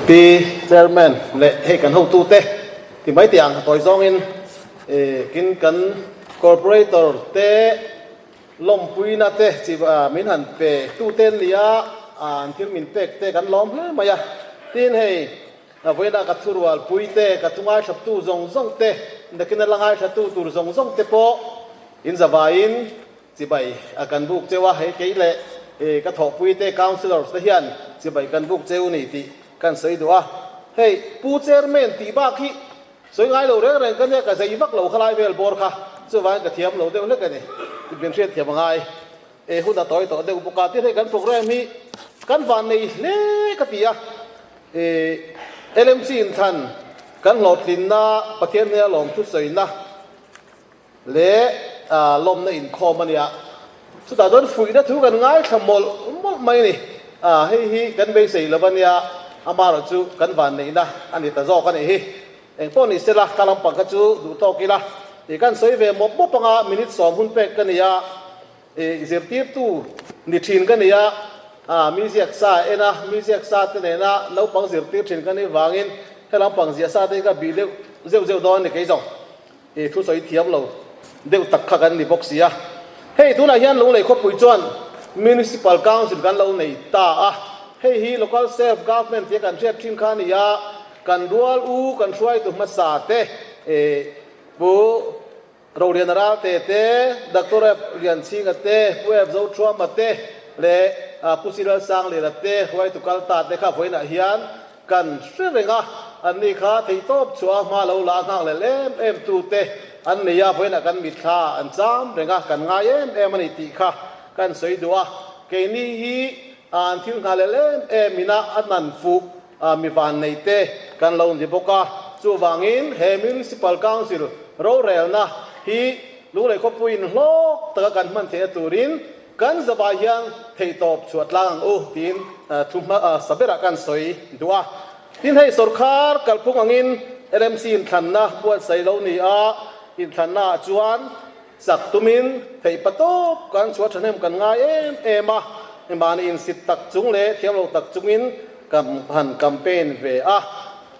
Pi Chairman leh hei kan hotute ti mai tih ang tawi zawngin kin kan Corporator te lawmpuina te chi min han pe tute an ni a, an thil min pek te kan lawm hle mai a. Tin hei vawiinah ka thurualpui te, ka thu ngaithlatu zawng zawng te, nakina la ngaithlatu tur zawng zawng te pawh in zavaiin Chibai a kan buk cheu a, hei kei leh ka thawhpui te councillors te hian chibai kan buk cheu ni tih kan sawi duh a. Hei Pu Chairman tih bak hi sawi ngai lo reng reng ka nia, ka zei vak lo khalai vel bawr kha, chuvangin ka thiam lo deuh hlek a ni tih min hriat thiam a ngai. E hun a tawi tawh deuh bawk a, tin hei kan programme hi kan van nei hle ka ti a, e LMC inthlan kan hlawhtlinna Pathian hmel lawmthu sawina, Leh lawmna inkhawm a nia. Chutah chuan fuihna thu kan ngaithla mawlh mawlh mai a ni. Hei hi kan beisei lo a nia, amaherawh chu kan vanneihna a ni ta zawk a nih hi. Engpawh ni sela, ka lampang kha chu duh tawk ila tih kan sawi ve mawp mawp anga minute sawm hun pek ka ni a, zirtirtu ni thin ka ni a, mi ziak sa en a, mi ziak sa te nena naupang zirtir thin ka nih vangin he lampang ziah sa te hi ka bih deuh zeuh zeuh dawn a ni kei zawng. I thusawi thiam lo deuh tak kha kan ni bawk si a. Hei tunah hian Lunglei khawpui chuan Municipal Council kan lo nei ta a, hei hi Local Self Government tia kan hriat thin kha a ni a, kan rual u kan hruaitu hmasa te Pu Roliana Ralte te, Doctor F Lianchhinga te, Pu F Zothuama te leh Pu Siral Sangliana te hruaitu kal ta te kha vawiinah hian Kan hre reng a, anni kha theihtawp chhuah a hma lo la nghak leh em em tu te an nei a, vawiinah kan mitthla an cham reng a, kan ngai em em a ni tih kha kan sawi duh a, keini hi an thil nghah leh em em ina a nan fuh mi vannei te kan lo ni bawk a, chuvangin he Municipal Council rorelna hi Lunglei khawpuiin hlawk taka kan hman theihna turin Kan zavai hian theihtawp chhuah tlang ang u tiin thu hmasa berah kan sawi duh a. Tin hei sawrkar kalphung angin LMC inthlanna buatsaih lo ni a, inthlanna ah chuan chak tumin theihpa tawp kan chhuah thahnem kan ngai em em a, mahni insit tak chung leh thiam lo tak chungin kan han campaign ve a.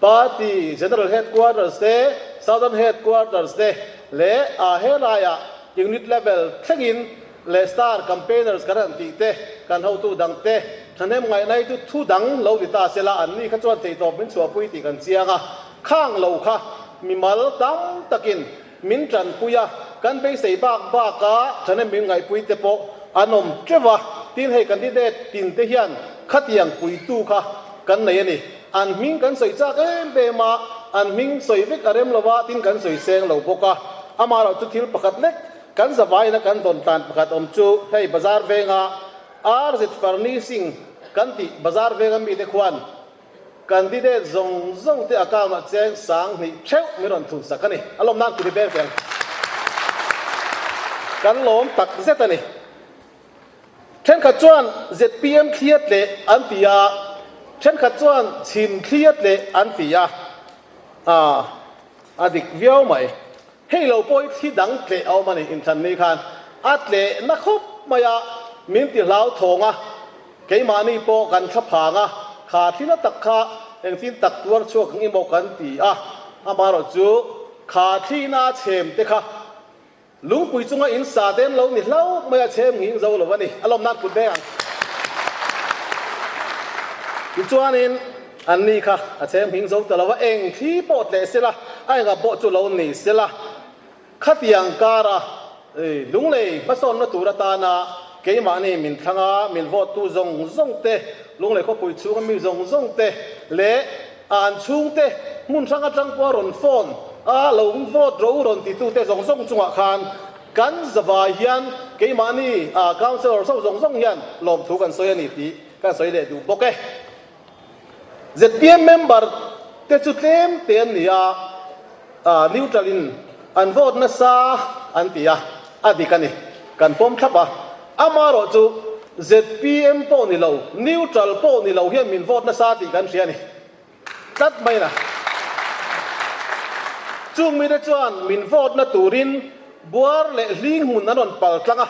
Party General Headquarters te, Southern Headquarters te leh a helaiah Unit level thlengin leh star campaigners kan han tih te, kan hotu dang te thahnem ngaihna hi chu thu dang lo ni ta sela an ni kha chuan theihtawp min chhuahpui tih kan chiang a, khang lo kha mimal tam takin min tanpui a, kan beisei bak baka thahnem min ngaihpui te pawh an awm teuh a, tin hei candidate tin te hian khatiang puitu kha kan nei a ni. An hming kan sawi chak em em a, an hming sawi vek a rem lo a, tin kan sawi seng lo bawk a, amaherawh chu thil pakhat lek Kan zavaina kan dawn tlan pakhat awm chu hei bazar venga RZ Furnishing kan tih bazar venga mite khuan candidate zawng zawng te account ah cheng 2000 theuh min rawn thun sak a ni. A lawm nan kut i beng teh ang. Kan lawm tak zet a ni. Thenkhat chuan zpm thli a tleh an ti a, thenkhat chuan chhim thli a tleh an ti a, a dik viau mai. Hei lo pawh hi thli dang tleh a awm a ni, inthlan ni khan a tleh na khawp mai a, min ti hlau thawng a, keimahni pawh kan thla phang a, kha thli na tak kha engtin tak tuar chhuak ang emaw kan ti a, amaherawh chu kha thli na a chhem te kha lungpui chunga in sa te an lo ni hlauh mai a, chhem nghing zo lo a ni, a lawm nan put vek ang. Tichuanin. An ni kha a chhem hming zo ta lo a, eng thli pawh tleh sela, a enga pawh chu lo ni sela. Khatiang kara Lunglei hmasawnna tur atana keimahni min thlang a, min vote tu zawng zawng te, Lunglei khawpui chhunga mi zawng zawng te leh an chhungte hmun hrang atang pawha rawn phone a lo vote ro rawn titute zawng zawng chungah khan kan zavai hian keimahni councillor ho zawng zawng hian lawmthu kan sawi a ni tih kan sawi leh duh bawk e. Zpm member te chu tlem te an ni a, neutral in an vote nasa an ti a, a dik a ni, kan pawm thlap a. Amaherawh chu zpm pawh ni lo, neutral pawh ni lo hian min vote nasa tih kan hria a ni tlat mai na. Chung mite chuan min vote na turin buar leh hling hmun an rawn pal tlang a,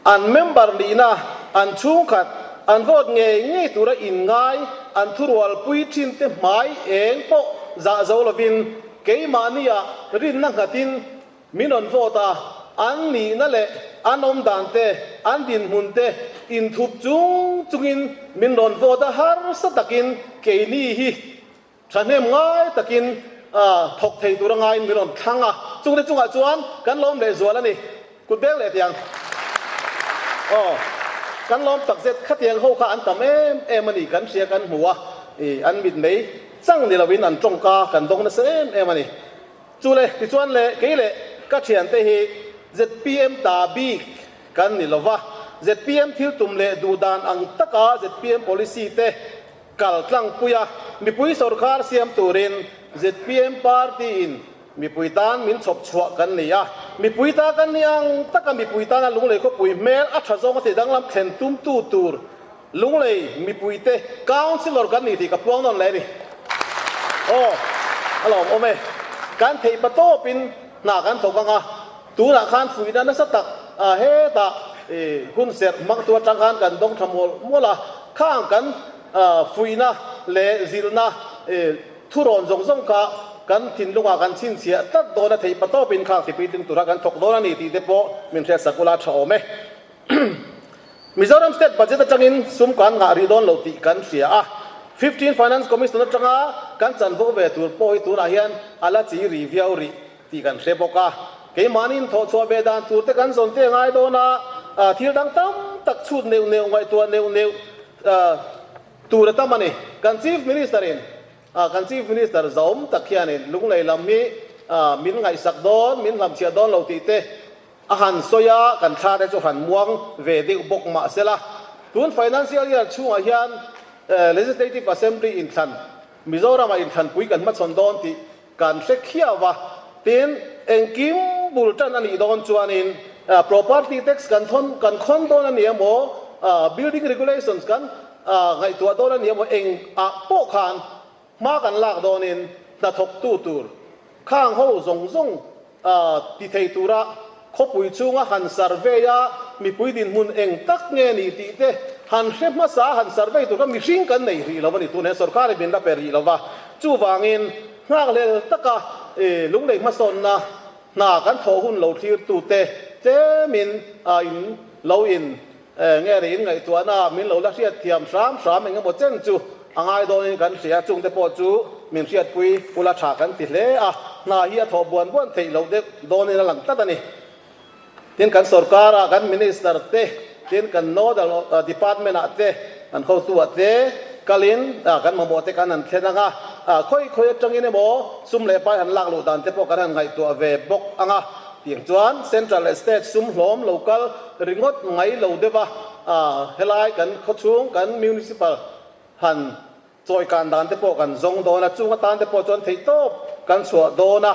An member nihna, an chhungkhat, An vote ngei ngei tura inngai an thurualpui thinte hmai eng pawh zah zo lovin keimahnia rinna nghatin min rawn vote a, an nihna leh an awm dan te, an dinhmun te inthup chung chungin min rawn vote a, harsa takin keini hi Thahnem ngai takin thawk thei tura ngaiin min rawn thlang a, chungte chungah chuan kan lawm leh zual a ni. Kut beng leh tiang. Aw, kan lawm takzet khatiang ho kha an tam em em a ni, kan hria kan hmu a, i an mitmei chang ni loin an tawngka kan dawng nasa em em a ni. Chu le, tichuan le kei leh ka thiante hi zpm ta bik kan ni lova, zpm thil tum leh duh dan ang taka zpm policy te Kal tlangpuia mipui sorkar siam turin zpm party in mipui tan min chhawp chhuah kan ni a, mipui ta kan ni ang taka mipui tana Lunglei khawpui hmel a tha zawnga tih danglam thlen tumtu tur Lunglei mipuite Councillor kan ni tih ka puang nawn leh a ni. Aw, a lawmawm e. Kan theih pa tawpin hna kan thawk ang a. Tunah khan fuihna nasa tak hetah hun serh hmangtu atang khan kan dawng tha mual mual a, khang kan fuihna leh zilhna thurawn zawng zawng kha kan thinlungah kan chhinchhiah tlat dawn a, theih patawpin khang tipui tling tura kan thawk dawn a ni tih te pawh min hriatsak ula tha awm e. Mizoram State Budget atangin sum kan ngah rih dawn lo tih kan hria a, Fifteen Finance Commission atanga kan chanvo ve tur pawh hi tunah hian a la chi ri viau rih. tih kan hre bawk a, keimahni inthawh chhuah ve dan tur te kan zawn te a ngai dawn a, thil dang tam tak chhut neuh neuh, ngaihtuah neuh neuh tur a tam a ni. Kan Chief Minister in, kan Chief Minister zaum tak hianin Lunglei lam hi min ngaihsak dawn, min hlamchhiah dawn lo tih te a han sawi a, kan thla te chu han muang ve deuh bawk mah sela, tun Financial Year chhungah hian Legislative Assembly inthlan, Mizoramah inthlanpui kan hmachhawn dawn tih Kan hre khiau a, tin, engkim bul tan a nih dawn chuanin property tax kan thawn kan khawn dawn a ni emaw, building regulations kan ngaihtuah dawn a ni emaw, eng ah pawh khan hma kan lak dawnin hnathawktu tur khang ho zawng zawng ti thei tura khawpui chhunga han survey a, mipui dinhmun eng tak nge ni tih te han hre hmasa han survey tur kha mihring kan nei rih lo a ni. Tun he sorkarin min la pe rih lo va, chuvangin nghakhlel taka lunglei hmasawnna hna kan thawh hun lo thlirtute tlemin in lo in Nge ri in ngaihtuahna min lo la hriat thiam hram hram eng emaw chen chu a ngai dawnin kan hria, chungte pawh chu min hriatpui ula tha kan ti hle a, hna hi a thawh buan buan theih loh deuh dawnin a lang tlat a ni. Tin, kan sorkara kan minister te, tin kan nodal department ah te, kan hotu ah te kalin kan mamawh te kan han thlen ang a, khawi khawi atangin emaw sum leh pai han lak luh dan te pawh kan han ngaihtuah ve bawk ang a. Tiang chuan Central leh State sum hlawm lo kal ringawt ngai lo deuh a, helai kan khawchhung kan Municipal han chawikan dan te pawh kan zawng dawn a, chung atan te pawh chuan theihtawp kan chhuah dawn a,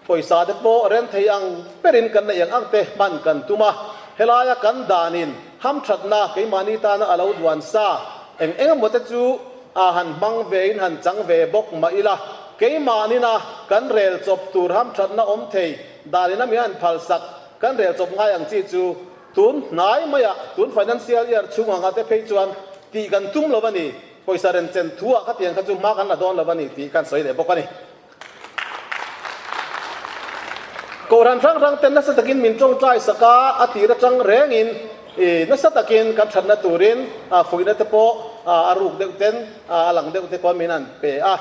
pawisa te pawh rem thei ang berin kan neih ang ang te hman kan tum a, helaia kan danin hamthatna keimahni tana a lo duan sa eng eng emaw te chu a han hmang vein han chang ve bawk mah ila, keimahnin a kan rel chawp tur hamthatna awm thei danin a mi han phalsak kan rel chawp ngai ang chi chu tun hnai maiah tun financial year chhung anga te phei chuan tih kan tum lo a ni, pawisa remchen thu ah khatiang kha chu hma kan la dawn lo a ni tih kan sawi leh bawk a ni. Kohhran hrang hrang ten nasa takin min tawngtai sak a, a tir atang rengin nasa takin kan thatna turin fuihna te pawh a ruk deuh ten a lang deuh te pawh min han pe a.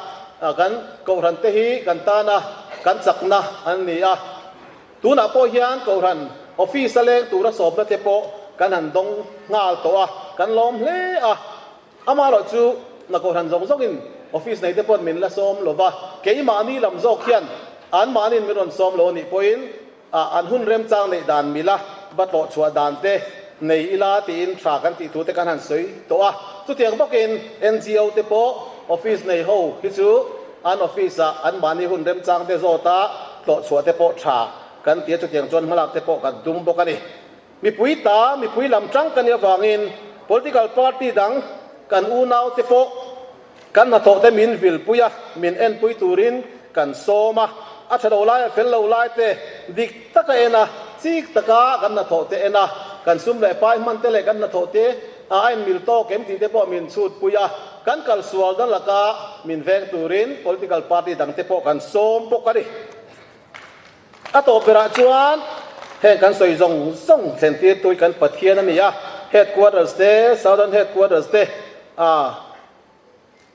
Kan kohhran te hi kan tana kan chakna an ni a. Tunah pawh hian kohhran office a leng tura sawmna te pawh kan han dawng nghal tawh a, kan lawm hle a. Amaherawh chu na kohhran zawng zawngin office nei te pawhin min la sawm lo va, keimahni lam zawk hian anmahniin min rawn sawm lo a nih pawhin an hun remchang neih dan mila va tlawh chhuah dan te nei ila tiin tha kan tih thu te kan han sawi tawh a. Chutiang bawkin NGO te pawh office nei ho hi chu an office ah anmahni hun remchang te zawta tlawh chhuah te pawh tha kan ti a, chutiang chuan hmalak te pawh kan tum bawk a ni. Mipui ta, mipui lam tang ka nih avangin political party dang kan unaute pawh kan hnathawh te min vilpui a, min enpui turin kan sawm a. A tha lo lai, a fel lo lai te dik taka en a, chik taka kan hnathawh te en a, kan sum leh pai hman te leh kan hnathawh te A inmil tawk em tih te pawh min chhut pui a, kan kal sual dan laka min veng turin political party dang te pawh kan sawm bawk a ni. A tawp berah chuan heng kan sawi zawng zawng thlen tirtu hi kan Pathian a ni a, Headquarters te, Southern Headquarters te, a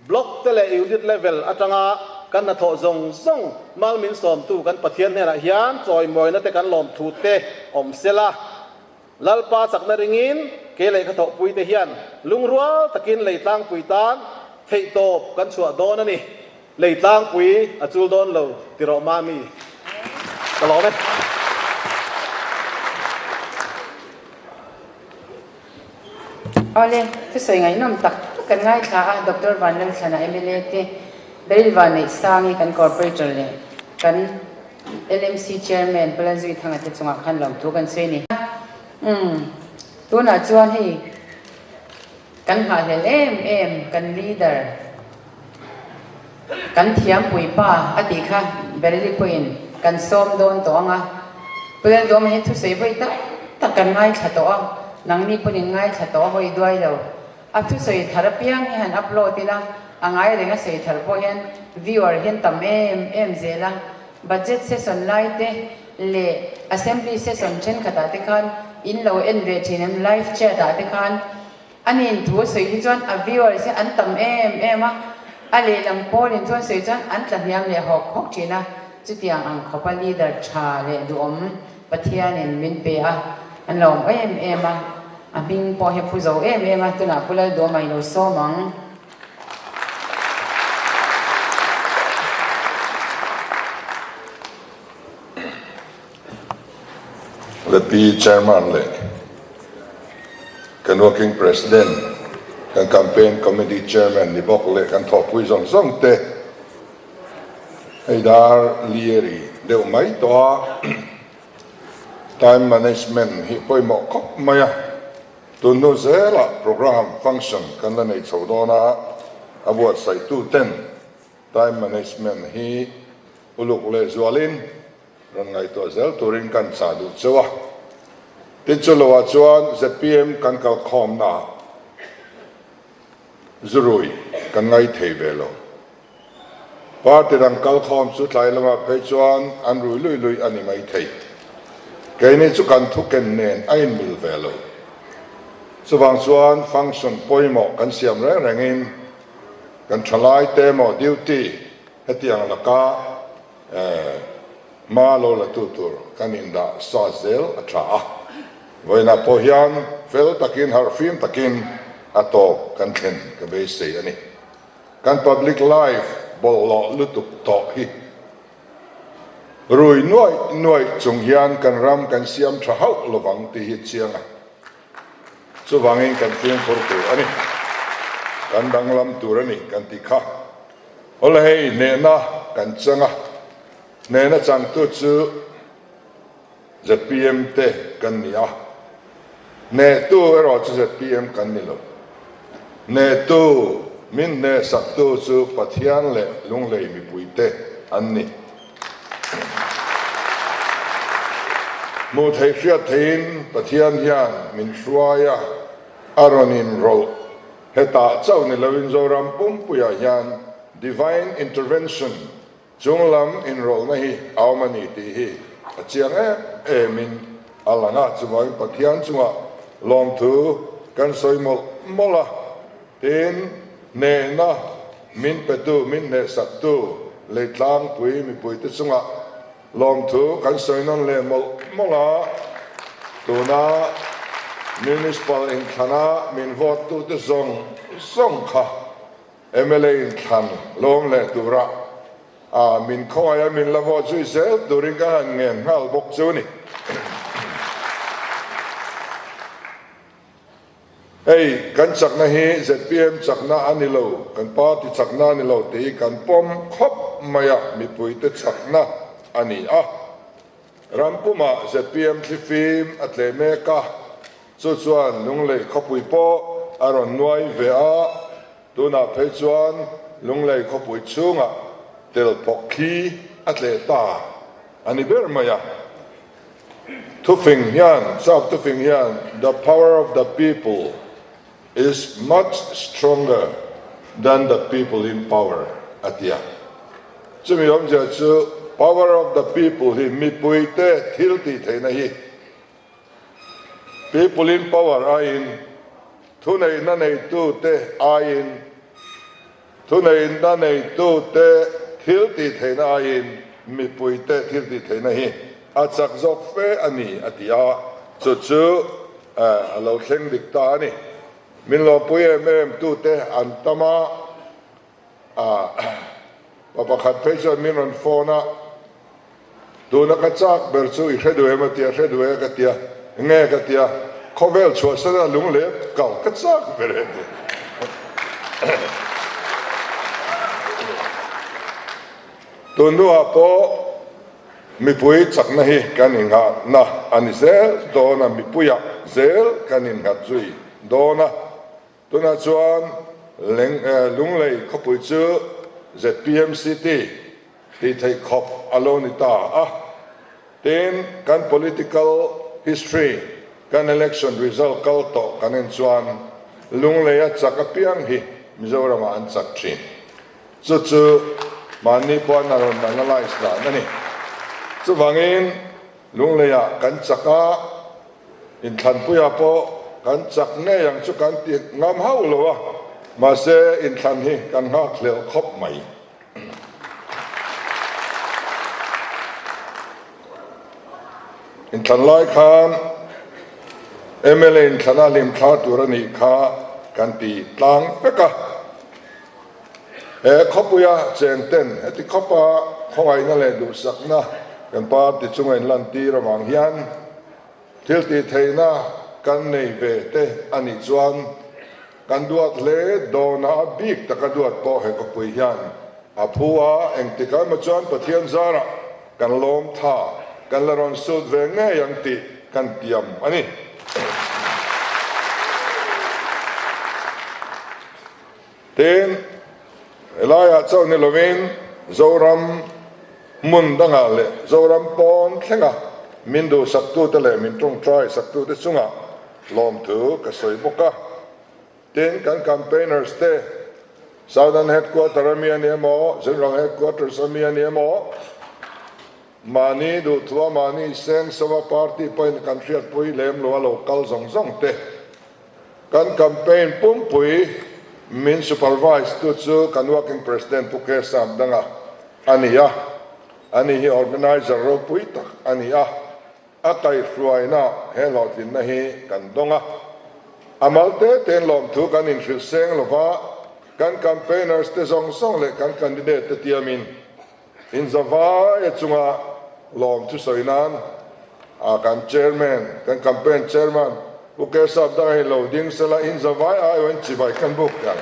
Block te leh Unit level atanga kan hnathawh zawng zawng mal min sawmtu kan Pathian hnenah hian chawimawina te kan lawmthu te awm sela. Lalpa chakna ringin kei leh ka thawhpui te hian lungrual takin lei tlangpui tan theihtawp kan chhuah dawn a ni. Lei tlangpui a chul dawn lo ti rawh Mami. Ka lawm e. Awle, thusawi ngaihnawm tak tak kan ngaithla a, Doctor Vanlalthlana mla te, Beryl Vanneihsangi kan Corporator leh kan LMC Chairman Palanzui Thanga te chungah khan lawmthu kan sawi a ni. Umm, tunah chuan hei kan nghahhlel em em kan leader, kan thiampui pa a tih kha Beryl pawhin kan sawm dawn tawh ang a, Pu Lalduama hi thusawi vawi tak tak kan ngaithla tawh a, nangni pawhin in ngaithla tawh a hawi duai lo. A thusawi thar apiang hi han upload ila, a ngai reng a sawi thar pawh hian viewer hian tam em em zel a. Budget session lai te leh assembly session thenkhatah te khan in lo en ve thin em live chat ah te khan ani in thu a sawi hi chuan a viewers hi an tam em em a, a lehlam pawl in thu an sawi chuan an tla hniam leh hawk hawk thin a, chutiang ang khawpa leader tha leh duhawm Pathianin min pe a, an lo awm em em a, a hming pawh hi a phu zo em em a, tunah Pu Lalduama i lo sawm ang. Lepi Chairman leh kan Working President, kan Campaign Committee Chairman ni bawk leh kan thawhpui zawng zawng te hei dar liari deuh mai tawh a, time management hi pawimawh khawp mai a. Tun hnu zelah programme function kan la nei chho dawn a, a buatsaihtu ten time management hi uluk leh zualin rawn ngaihtuah zel turin kan chah duh cheu a. Tin chu loah chuan zpm kan kalkhawmnaah zurui kan ngai thei ve lo. Party dang kalkhawm chu tlai lamah phei chuan an rui lui lui a ni mai thei. Keini chu kan thuken nen a inmil ve lo. Chuvang chuan function pawimawh kan siam reng rengin kan thalai te emaw duty hetiang laka hma lo la tu tur kan indah sa zel a tha a. Vawiinah pawh hian fel takin harhfim takin a tawp kan thlen ka beisei a ni. Kan public life bawlhhlawh lutuk tawh hi rui nuaih nuaih chung hian kan ram kan siam tha hauh lovang tih hi chiang a. Chuvangin kan fimkhur tur a ni. Kan danglam tur a ni kan tih kha. Awle hei hnehna kan chang a, hnehna changtu chu zpm te kan ni a, hnehtu erawh chu zpm kan ni lo. Hnehtu, min hnehsaktu chu Pathian leh Lunglei mipuite an ni. Hmuh theih hriat theihin Pathian hian min hruai a, a rawn inrawlh. Hetah chauh ni loin Zoram pumpuiah hian Divine Intervention Chung lam inrawlhna hi a awm a ni tih hi a chiang em emin a lang a, chuvangin Pathian chungah lawmthu kan sawi mawlh mawlh a, tin, hnehna min petu, min hnehsaktu leitlangpui mipuite chungah lawmthu kan sawi nawn leh mawlh mawlh a, tuna Municipal inthlana min vote tute zawng zawng kha Mla inthlan lawm leh tura a min khawngaih a min la vote zui zel turin ka han ngen nghal bawk chu ni. Hei kan chakna hi zpm chakna a ni lo, kan party chakna a ni lo tih hi kan pawm khawp mai a, mipuite chakna a ni a. Ram pumah zpm thlifim a tleh mek a, Chu chuan Lunglei khawpui pawh a rawn nuai ve a, tunah phei chuan Lunglei khawpui chhungah tel phawk khi a tleh ta a ni ber mai a. Thufing hian, Sap thufing hian, The power of the people. Is much stronger than the people in power a ti a. Chumi awmzia chu power of the people hi mipuite thil tih theihna hi people in power aiin thuneihna neitute aiin thuneihna neitute thil tih theihna aiin mipuite thil tih theihna hi a chak zawk fe a ni a ti a. Chu chu A lo thleng dik ta a ni. Min lawmpui em em tute an tam a, pa pakhat phei chuan min rawn phone a, tuna ka chak ber chu i hre duh em a ti a, hre duh e ka ti a, nge ka ti a, khawvel chhuahsana lung leh kal ka chak ber e a ti. Tun hnuah pawh Mipui chakna hi kan inngahna a ni zel dawn a, mipuiah zel kan innghat zui dawn a. Tunah chuan Lunglei khawpui chu zpm City tih theih khawp a lo ni ta a. Tin, kan political history, kan election result kal tawh kan en chuan Lungleia chak apiang hi Mizoramah an chak thin. Chu chu mahni pawh a rawn analyse dan a ni. Chuvangin Lungleiah kan chak a, inthlanpuiah pawh kan chak ngei ang chu kan ti ngam hauh lo a, mahse inthlan hi kan nghak hlelh khawp mai. Inthlan lai khan mla inthlana hlimthla tur a nih kha kan ti tlang vek a. He khawpuia cheng ten heti khawpa khawngaihna leh duhsakna kan party chunga inlantir avang hian thil tih theihna kan nei ve te a nih chuan kan duat hle dawn a, a bik taka duat pawh he khawpui hian a phu a, engtikah emaw chuan Pathian zarah kan lawm tha, kan la rawn sut ve ngei ang tih kan tiam a ni. Tin, helaiah chauh ni lovin Zoram hmun dangah leh Zoram pawn thlenga min duhsaktute leh min tawngtai saktute chungah lawmthu ka sawi bawk a. Tin, kan campaigners te, Southern Headquarter a mi a ni emaw, General Headquarters a mi a ni emaw, mahni duhthua mahni seng sova party pawhin kan hriatpui lem lo a lo kal zawng zawng te, Kan campaign pumpui min supervise tu chu kan working president Pu K Samdanga a ni a, ani hi organiser ropui tak a ni a, a kaihhruaina he hlawhtlinna hi kan dawng a. A mal te tein lawmthu kan inhrilh seng lova, kan campaigners te zawng zawng leh kan candidate te tiamin Inzavaia chunga lawm thusawi nan a kan chairman, kan campaign chairman Pu Keshav Dang hi lo ding sela Inzavai aiawhin chibai kan buk teh ang.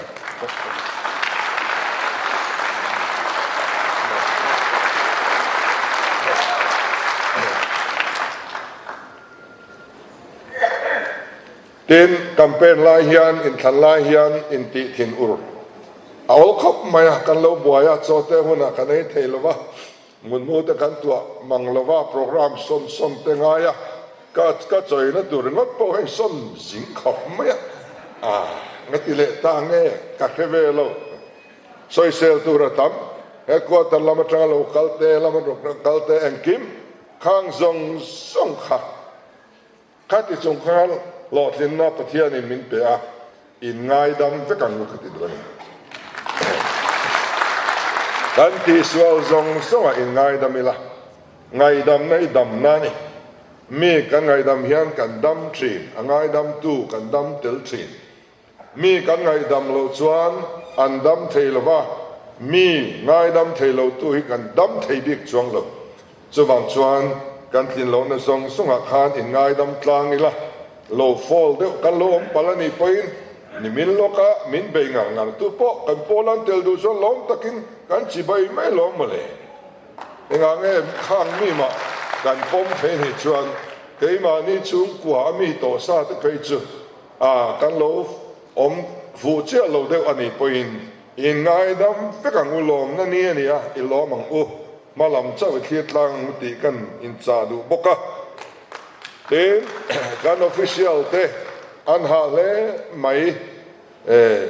Tin, campaign lai hian, inthlan lai hian intih thin ur a awl khawp mai a, kan lo buai a, chaw te hunah kan ei thei lo va, mutmu te kan tuah mang lo va, programme sawn sawn te ngai a, ka ka chawina tur ringawt pawh hei sawn zing khawp mai a, ah nga ti leh ta nge ka hre ve lo, sawisel tur a tam, headquarter lam atanga lo kal te, lam atanga kal te engkim khang zawng zawng kha. Khati chung khan hlawhtlinna Pathianin min pe a, in ngaidam vek ang u ka ti duh a ni. Kan tihsual zawng zawngah in ngaidam ila, ngaihdamna i damna a ni. Mi kan ngaihdam hian kan dam thin, a ngaidamtu kan dam tel thin. Mi kan ngaihdam loh chuan an dam thei lo va, mi ngaidam thei lotu hi kan dam thei bik chuang lo. Chuvang chuan kan tlin lohna zawng zawngah khan in ngaidam tlang ila, lo fall deuh kan lo awm palh a nih pawhin nimin lawka min bei ngar ngar tu pawh kan pawl an tel duh chuan lawm takin kan chibai mai lawm mawle. Engah nge khang mi mah kan pawm thei nih chuan keimahni chhungkua a mi tawh sa te phei chu A, kan lo awm fuh chiah lo deuh a nih pawhin in ngaidam vek ang u, lawmna ni a ni a, i lawm ang u, hma lam chauh i thlir tlang ang u tih kan inchah duh bawk a. Tin, kan official te an hah hle mai. E,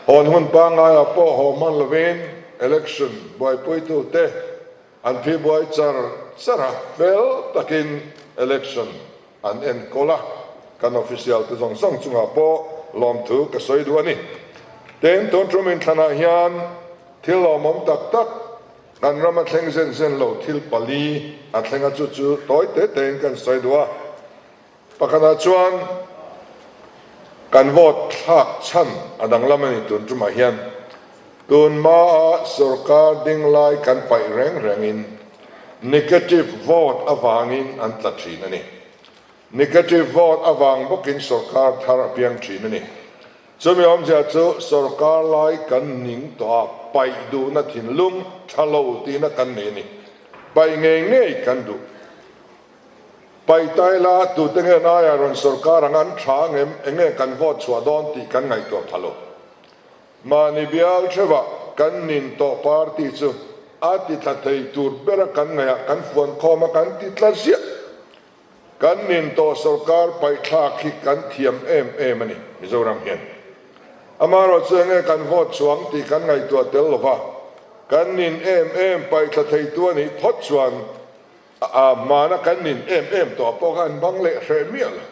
hawn hun pangaiah pawh haw hman lovin election buaipuitute an phi buai char char a, fel takin election an enkawl a, kan official te zawng zawng chungah pawh lawmthu ka sawi duh a ni. Tin, tun tum inthlanah hian thil lawmawm tak tak kan rama thleng zen zen lo thil pali a thleng a, chu chu tawi te tein kan sawi duh a. Pakhatah chuan kan vote thlak chhan a danglam a ni tun tumah hian tun hmaa sorkar ding lai kan paih reng rengin negative vote avangin an tla thin a ni. Negative vote avang bawkin sorkar thar a piang thin a ni. Chumi awmzia chu sorkar lai kan ning tawh a, paih duhna thinlung tha lo tihna kan nei a ni. Paih ngei ngei kan duh. Paihtai la, tute nge naia rawn sorkar ang an tha ang em, enge kan vote chhuah dawn tih kan ngaihtuah pha lo. Mahni bial theuhah kan nin tawh party chu a ti tla thei tur bera kan ngaihah kan fuan khawm a kan ti tla ziah. Kan nin tawh sorkar paihthlak hi kan thiam em em a ni Mizoram hian. Amaherawh chu enge kan vote chhuang tih kan ngaihtuah tel lova, kan nin em em paihthla theitu a nih phawt chuan A hmana kan nin em em tawh pawh kha an bang leh hreh miah lo.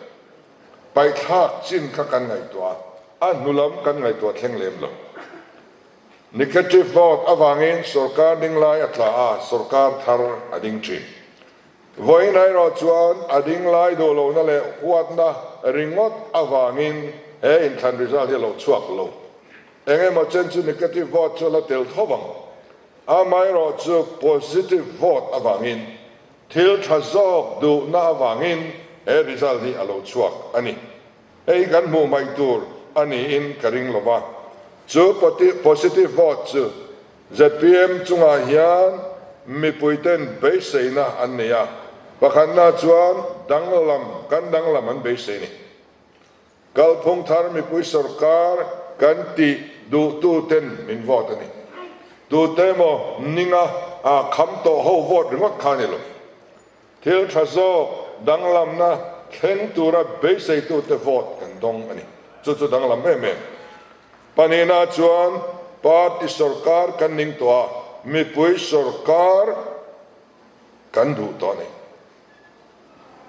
Paihthlak chin kha kan ngaihtuah a, a hnu lam kan ngaihtuah thleng lem lo. Negative vote avangin sorkar ding lai a tla a, sorkar thar a ding thin. Vawiin erawh chuan a ding lai duh lohna leh huatna ringawt avangin he inthlan result hi a lo chhuak lo. Eng emaw chen chu negative vote chu a la tel tho vang. Amaherawh chu positive vote avangin, thil tha zawk duhna avangin he result hi a lo chhuak a ni. Hei kan hmuh hmaih tur a niin ka ring lo va. Chu positive vote chu zpm chungah hian mipuiten beiseina an nei a, pakhatna chuan danglam kan danglam an beisei a ni. Kalphung thar mipui sorkar kan tih duhtuten min vote a ni. Tute emaw ninga ah kham tawh ho vote ringawt kha a ni lo. Thil tha zawk danglamna thleng tura beiseitute vote kan dawng a ni. Chu chu danglam em em. Pahnihna chuan party sorkar kan ning tawh a, mipui sorkar kan duh tawh a ni.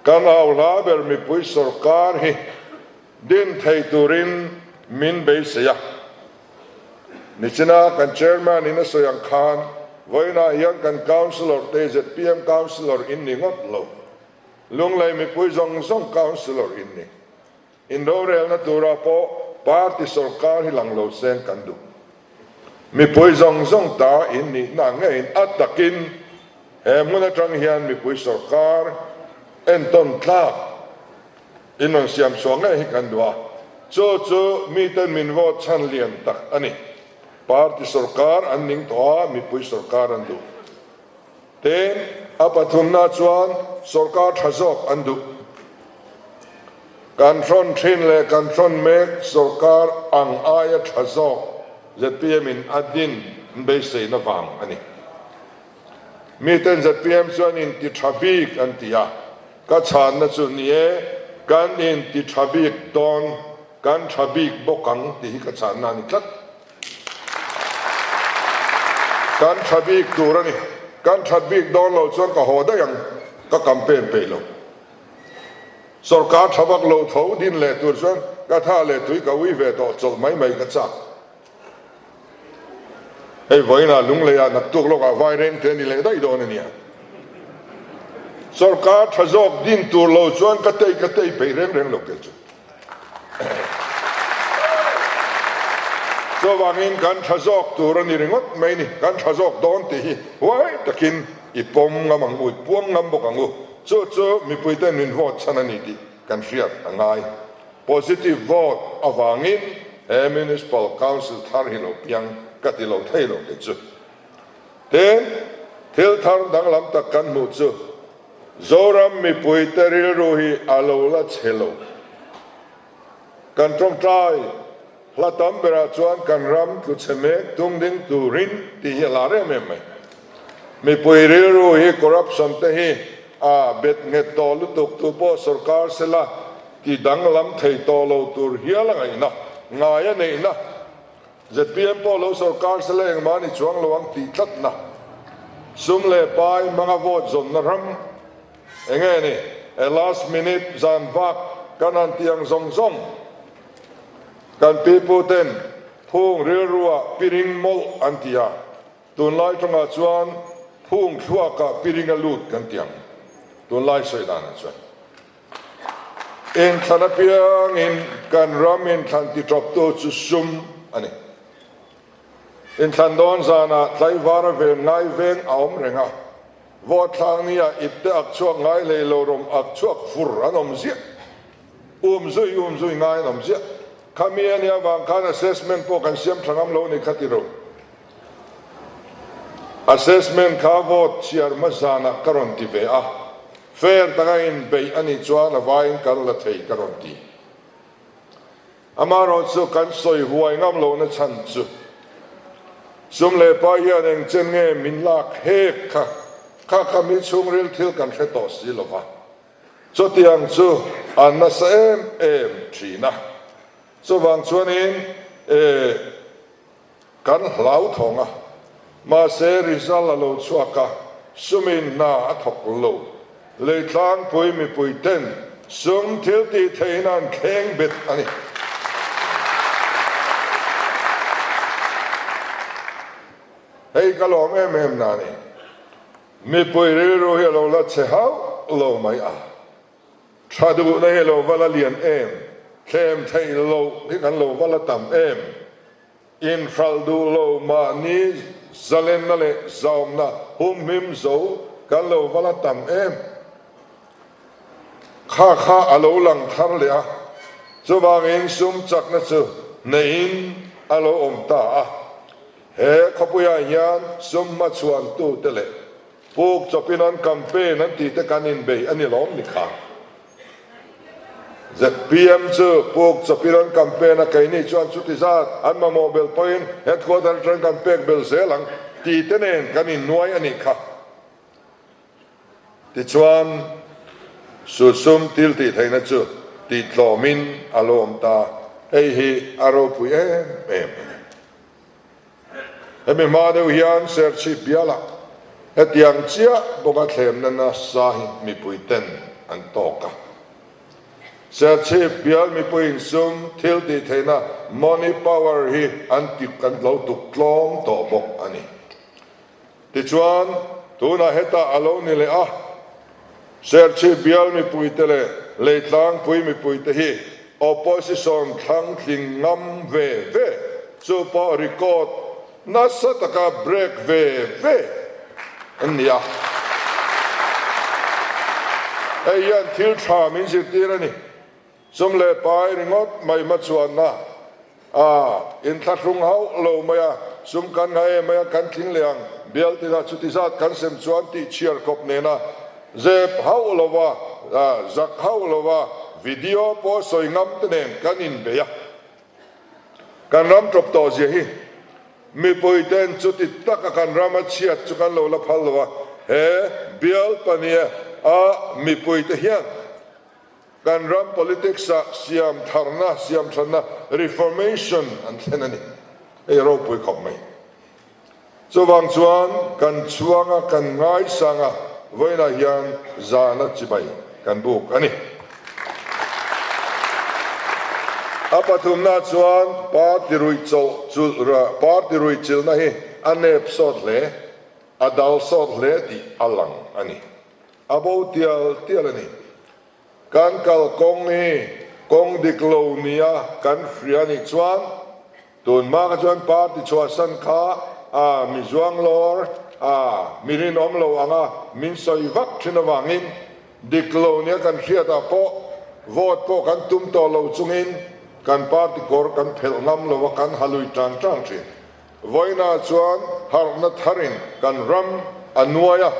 Kan au hla ber mipui sorkar hi din thei turin min beisei a. Nichina kan Chairman in a sawi ang khan vawiinah hian kan Councillor te zpm Councillor in ni ngawt lo. Lunglei mipui zawng zawng Councillor in ni. Inrorelna turah pawh party sorkar hi lang lo seng kan duh. Mipui zawng zawng ta in nihna ngeiin a takin he hmun atang hian mipui sorkar entawn tlak in rawn siam chhuah ngei hi kan duh a, chu chu miten min vote chhan lian tak a ni. Party sorkar an ning tawh a, mipui sorkar an duh. Tin, a pathumna chuan sorkar tha zawk an duh. Kan hrawn thin leh kan hrawn mek sorkar ang aia tha zawk zpm in a din beiseina vang a ni. Miten zpm chuan in ti tha bik an ti a, ka chhanna chu ni e, kan in ti tha bik dawn, kan tha bik bawk ang tih hi ka chhanna a ni tlat. Kan tha bik tur a ni. Kan that bik dawn lo chuan ka haw daih ang, ka campaign peih lo. Sorkar tha vak lo tho din leh tur chuan ka tha leh tui ka ui ve tawh chawlh mai mai ka chak. Hei vawiinah Lungleiah naktuk lawkah vai reng te a ni leh daih dawn a nia. Sorkar tha zawk din tur lo chuan ka tei ka tei peih reng reng lo kei chu. Chuvangin kan tha zawk tur a ni ringawt mai ni, kan tha zawk dawn tih hi huai takin i pawm ngam ang u, i puang ngam bawk ang u. Chu chu mipuiten min vote chhan a ni tih kan hriat a ngai. Positive vote avangin he Municipal Council thar hi lo piang ka ti lo thei lo kei chu. Tin, thil thar danglam tak kan hmuh chu Zoram mipuite rilru hi a lo la chhe lo. Kan tawngtai hla tam berah chuan kan ram tlu chhe mek tung ding turin tih hi a lar em em mai. Mipui rilru hi corruption te hi a bet nghet tawh lutuk tu pawh sorkar sela ti danglam thei tawh lo tur hial a ngaihna. Ngaia neihna, zpm pawh lo sawrkar se la engmah ni chuang lo ang tih tlatna, sum leh pai hmanga vote zawnna ram enge ni? A last minute zan vak kan han tih ang zawng zawng kan pipu ten phung rilrua piring mawlh an ti a, tunlai tawngah chuan phung thluakah piring a lut kan ti ang tunlai sawi danah chuan. Inthlan apiangin kan ram inthlan titawptu chu sum a ni. Inthlan dawn zanah tlaivara ven ngai veng a awm reng a, vote thlak nia ipte ak chhuak ngai hlei lo rawm ak chhuak fur an awm ziah. Um zui um zui ngai an awm ziah. Khami a nih avang khan assessment pawh kan siam tha ngam lo a ni kha ti ro. Assessment kha vote chhiar hma zanah ka rawn ti ve a. Fair taka inbeih a nih chuan a vaiin kan la thei ka rawn ti. Amaherawh chu kan sawi huai ngam lohna chhan chu sum leh pa hian eng chen nge min lak hek kha kha kha mi chhungril thil kan hre tawh si lo va. Chutiang chu an nasa em em thin a. Chuvang chuanin eh. Kan hlauthawng a, mahse result a lo chhuak a, sumin hna a thawk lo. Leitlangpui mipui ten sum thil tih theihin an thleng bet a ni. Hei ka lawm em em na ni. Mipui rilru hi a lo la che hauh lo mai a. Tha duhna hi a lo va la lian em, thlem theih loh hi kan lo va la tam em. Inhralh duh lo mahni zalenna leh zaumna humhim zo kan lo va la tam em? Kha kha a lo lang thar leh a, chuvangin sum chakna chu neihin a lo awm ta a. He khawpuiah hian sum hmachhuantute leh puk chawpin an campaign an tihte kan inbei a ni lawm ni kha? Zpm chu puk chawpin an campaign a, keini chuan chuti zat an mamawh bel pawhin headquarter atangin kan pek bel zel ang tih te nen kan innuai a nih kha. Tichuan, susum thil tih theihna chu tihtlawmin a lo awm ta, hei hi a ropui em em a ni. Hemi hma deuh hian Serchhip bialah hetiang chiah bawka thlemna nasa hi mipui ten an tawk a. Serchhip bial mipuiin sum thil tih theihna money power hi an ti kan lo tuk tlawm tawh bawk a ni. Tichuan, tunah hetah a lo ni leh a, Serchhip bial mipuite leh Leitlangpui mipuite hi opposition thlang tling ngam ve ve, chu pawh record nasa taka break ve ve an ni a. Hei hian thil tha min zirtir a ni. Sum leh pai ringawt mai hmachhuanna a inthlahrung hauh lo mai a, sum kan ngah em mai a, kan tling leh ang, bial tinah chuti zat kan sem chuan tih chhiar khawp nena zep hauh lova, zak hauh lova video pawh sawi ngam te nen kan inbei a. Kan ram tawp tawh zia hi mipui ten chuti taka kan ram a chhiat chu kan lo la phal lo a, he bial pania a mipui te hian Kan ram politics ah siam tharna, siam thatna, reformation, an thlen a ni. Hei a ropui khawp mai. Chuvang chuan kan chhuang a, kan ngaisang a, vawiinah hian zana chibai kan buk a ni. A pathumna chuan party ruih chawlh chulh, party ruih chilhna hi a nep sawt hle, a dal sawt hle tih a lang a ni. A bo tial tial a ni. Kan kal kawng hi kawng dik lo nia kan hria nih chuan tun hma kha chuan party chhuahsan kha a mi zuang lawr a mi rinawm lo anga min sawi vak thin avangin dik lo nia kan hriatah pawh vote pawh kan tum tawh lo chungin kan party kawr kan phelh ngam lo a kan halui tang tang thin. Vawiinah chuan harhna tharin kan ram a nuai a,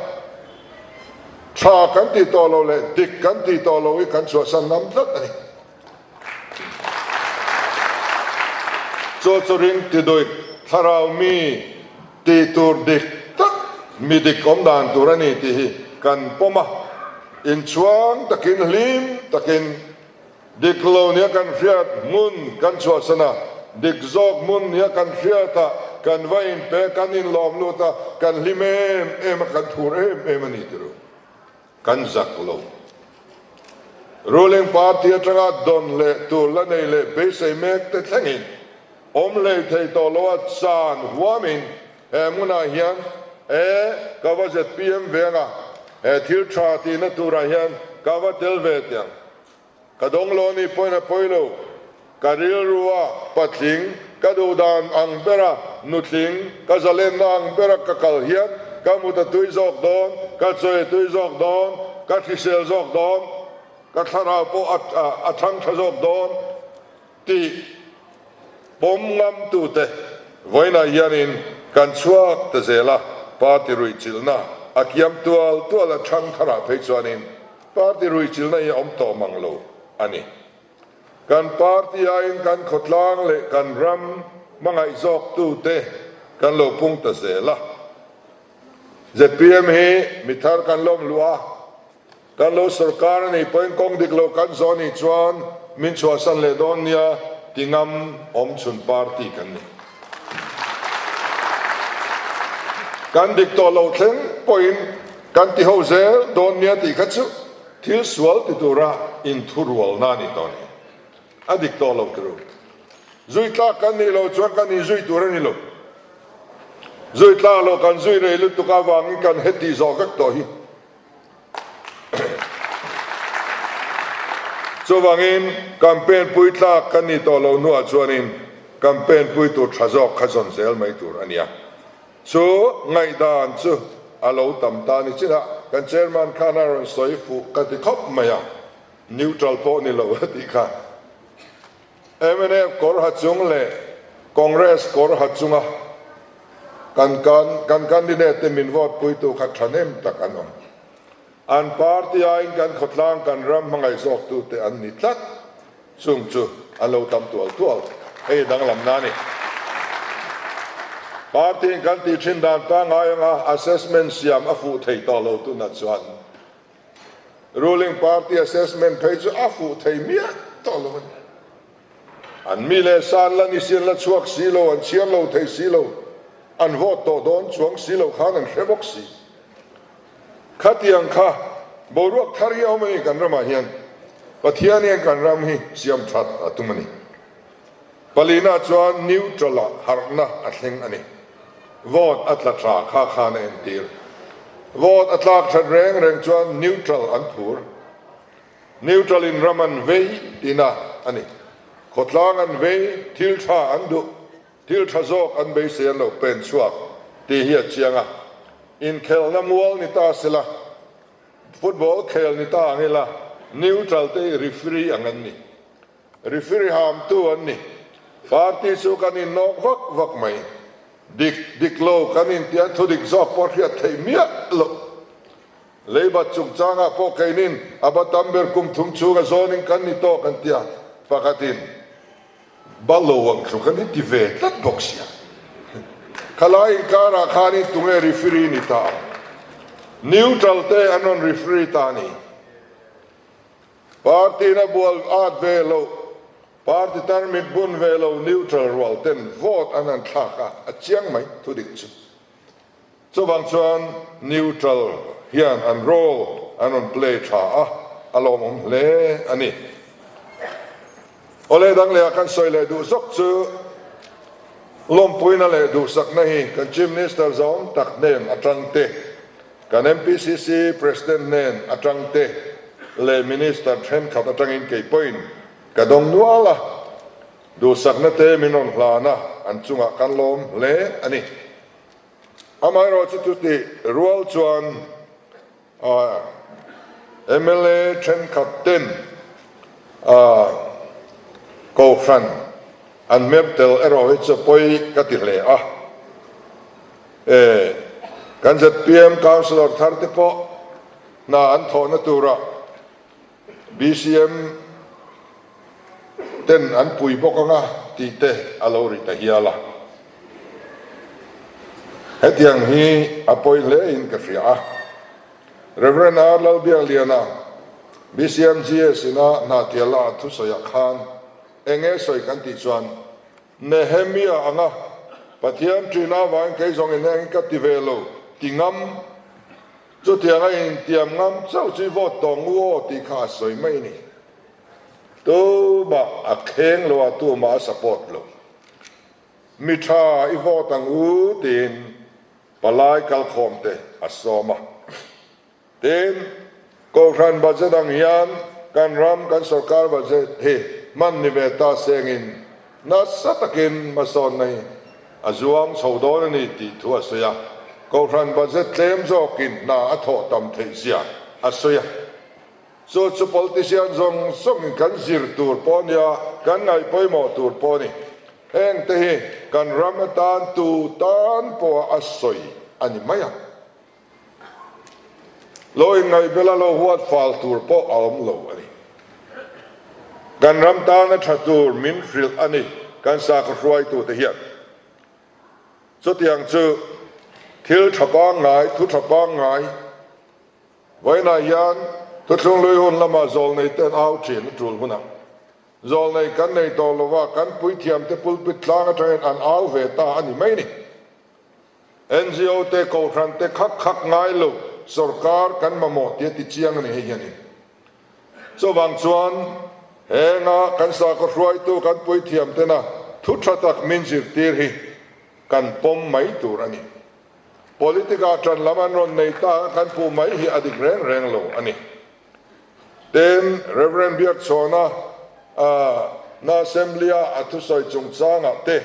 tha kan tih tawh lo leh dik kan tih tawh lo hi kan chhuahsan ngam tlat a ni. Chu chu ring ti duih thlarau mi tih tur dik tak mi dik awm dan tur a ni tih hi kan pawm a, inchhuang takin hlim takin. Dik lo nia kan hriat hmun kan chhuahsan a, dik zawk hmun nia kan hriat a, kan va inpe, kan inlawm lut a, kan hlim em em a, kan thur em em a ni ti ru. Kan zak lo. Ruling party atanga dawn leh tur la nei leh beisei mek te thlengin awm hlei thei tawh lo a chan huamin he hmunah hian e ka va zpm ve anga he thil tha tihna turah hian ka va tel ve tiang Ka dawng lo ni pawhin a pawi lo. Ka rilru a patling, ka duhdan ang bera nutling, ka zalenna ang bera ka kal hian ka mut a tui zawk dawn, ka chawi a tui zawk dawn, ka hrisel zawk dawn, ka thlarau pawh a thang tha zawk dawn tih pawm ngamtute vawiinah hianin kan chhuak ta zel a, party ruihchilhna a kiam tual tual a thang tharah phei chuanin Party ruihchilhna hi a awm tawh mang lo a ni. Kan party aiin kan khawtlang leh kan ram hmangaih zawktute kan lo pung ta zel a. Zpm hi mi thar kan lawm luh a, kan lo sorkar a nih pawhin kawng dik lo kan zawh nih chuan min chhuahsan leh dawn nia ti ngam awmchhun party kan ni. Kan dik tawh lo thleng pawhin Kan ti ho zel dawn nia tih kha chu thil sual ti tura inthurualna a ni tawh a ni. A dik tawh lo turu. Zui tlak kan nih loh chuan kan inzui tur a ni lo. Zui tlak loh kan zui rei lutuk avangin kan heti zawh vek tawh hi. Chuvangin campaign pui tlak kan nih tawh loh hnuah chuanin campaign pui tur tha zawk kha zawn zel mai tur a nia. Chu ngaihdan chu a lo tam ta ni chin a, kan chairman khan a rawn sawi fuh ka ti khawp mai a, neutral pawh ni lo a tih kha. Mnf kawr ha chung leh Congress kawr ha chunga kan kan candidate te min vote puitu kha thahnem tak an awm. An party aiin kan khawtlang kan ram hmangaih zawktute an ni tlat. Chung chu an lo tam tual tual. Hei danglamna a ni. Party in kan tih thin dan pangngai anga assessment siam a fuh thei tawh lo tunah chuan ruling party assessment phei chu a fuh thei miah tawh lo a ni. An mi leh sa an la ni si, an la chhuak si lo, an chhiar lo thei si lo, an vote tawh dawn chuang si lo khan an hre bawk si. Khatiang kha boruak thar hi a awm a ni kan ramah hian. Pathian hian kan ram hi siam that a tum a ni. Palina chuan neutral ah harhna a thleng a ni. Vote a tla tha kha khan a entir. Vote a tlak that reng reng chuan neutral an phur. Neutral in ram an vei tihna a ni. Khawtlang an vei, thil tha an duh. Thil tha zawk an beisei an lo pen chhuak tih hi a chiang a, inkhelhna mual ni ta sela, football khel ni ta ang ila, neutral te hi referee ang an ni. Referee hamtu an ni. Party chu kan innawk vak vak mai. Dik dik lo kan intia thudik zawk pawh hriat theih miah loh. Leibat chungchangah pawh keinin a ba tam ber kum thum chhunga zawnin kan ni tawk an tia, pakhatin. Balo ang tluk an inti ve tlat bawk sia. Khalai inkarah khanin tunge referee ni ta ang? Neutral te an rawn referee ta a ni. Party in a bual at ve loh, party tarmit bun ve lo neutral rual ten vote an han thlak a, a chiang mai thudik chu. Chuvang chuan neutral hian an role an rawn play tha a, a lawmawm hle a ni. Awle dang lehah kan sawi leh duh zawk chu lawmpuina leh duhsakna hi kan Chief Minister zawng tak hnen atang te, kan MPCC President hnen atang te leh Minister thenkhat atangin kei pawhin ka dawng nual a, duhsakna te min rawn hlan a, an chungah kan lawm hle a ni. Amaherawh chu chutih rual chuan mla thenkhat ten kohhran an hmer tel erawh hi chu pawi ka ti hle a. Kan zpm councillor thar te pawh hna an thawhna turah BCM ten an pui bawk anga tih te a lo ri ta hial a. Hetiang hi a pawi hle in ka hria a. Rev. R. Lalbiakliana. BCMGS ina Hnahtiala a thusawiah khan eng nge sawi kan tih chuan Nehemia anga Pathian ṭin avangin kei zawng in engin ka ti ve lo ti ngam, chutianga intiam ngam chauh chu i vote tawh ngu aw tih kha a sawi mai a ni. Tumah a kheng lo a, tumah a support lo. Mi ṭha i vote ang u tiin palai kalkhawmte a sawm a. Tin, Kohhran budget ang hian kan ram, kan sorkar budget hi hman ni ve ta sengin nasa takin hmasawnna hi a zuang chho dawn a ni tih thu a sawi a. Kohhran budget tlem zawkin hna a thawh tam theih zia a sawi a. Chu chu politician zawng zawngin kan zir tur pawh a nia, kan ngaih pawimawh tur pawh a ni. Heng te hi kan ram atan tu tan pawha a sawi a ni mai a. Lo inngaihbela lo huat fal tur pawh a awm lo a ni. Kan ram tana tha tur min hrilh a ni kan sakhaw hruaitute hian. Chutiang chu thil tha pangngai, thu tha pangngai vawiinah hian thuthlunglui hun lama zawlnei ten au thin a tul hunah zawlnei kan nei tawh lova kan puithiamte pulpit tlang atangin an au ve ta a ni mai ni. NGO te Kohhran te khak khak ngai lo sorkar kan mamawh tia ti chiang a ni hei hianin. Chuvang chuan henga kan sakhaw hruaitu kan puithiam tena thu tha tak min zirtir hi kan pawm mai tur a ni. Politic ah ṭan lam an rawn nei ta a kan puh mai hi a dik reng reng lo a ni. Tin, Rev. Biakchhawna na Assembly-a a thusawi chungchangah te,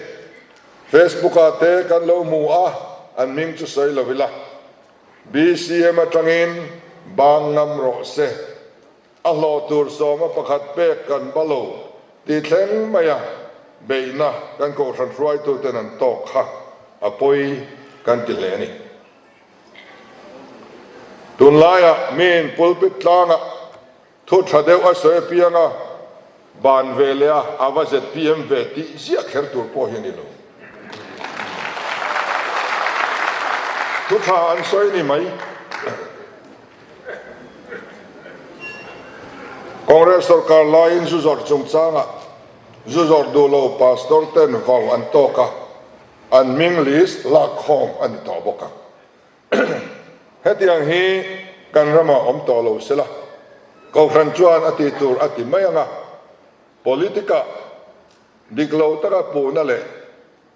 Facebook-ah te kan lo hmu a, an hming chu sawi lo ila. BCM atangin bang ngam rawh se. A hlawh tur sawma pakhat pek kan ba lo tih thleng maia beihna kan kohhran hruaituten an tawk kha a pawi kan ti hle a ni. Tunlaiah miin pulpit tlangah thu tha deuh a sawi apiang a, ban ve leh a, a va zpm ve tih ziah kher tur pawh hi a ni lo. Thu tha an sawi ni mai. Congress sorkar laiin zu zawrh chungchangah zu zawrh duh lo pastor ten vau an tawk a, An hming list lakkhawm a ni tawh bawk a. Hetiang hi kan ramah awm tawh lo sela, Kohhran chuan a tih tur a ti mai ang a, politic-ah dik lo taka puhna leh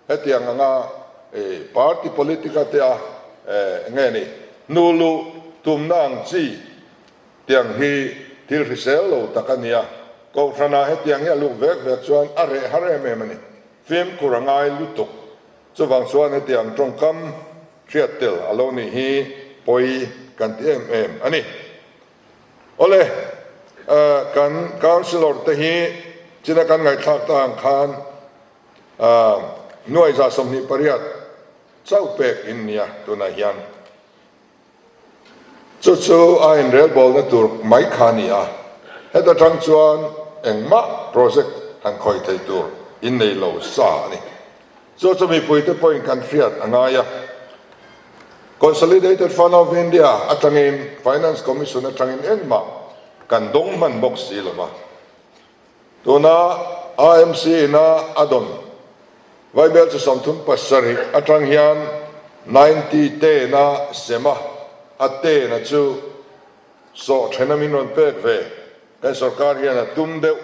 hetiang anga party politic-a te a nge ni hnu luh tumna ang chi tiang hi thil hrisel lo tak a ni a, Kohhranah hetiang hi a luk vek vek chuan a reh har em em a ni. Fimkhur a ngai lutuk. Chuvang chuan hetiang tawngkam hriat tel a lo nih hi pawi kan ti em em a ni. Awle, kan Councillor te hi china kan ngaihthlak ta ang khan 2028 chauh pek in nia tunah hian. Chu chu a inrelbawlna tur mai kha a ni a, heta tang chuan engmah project han khawih thei tur in nei lo sa a ni. Chu chu mipuite pawhin kan hriat a ngai a. Consolidated Fund of India atangin Finance Commission atangin engmah kan dawng hman bawk si lo va. Tuna AMC ina a dawn Vaibel chu 37 atang hian 90 tena sem a, a tena chu sawh thena min rawn pek ve kan sorkar hian a tum deuh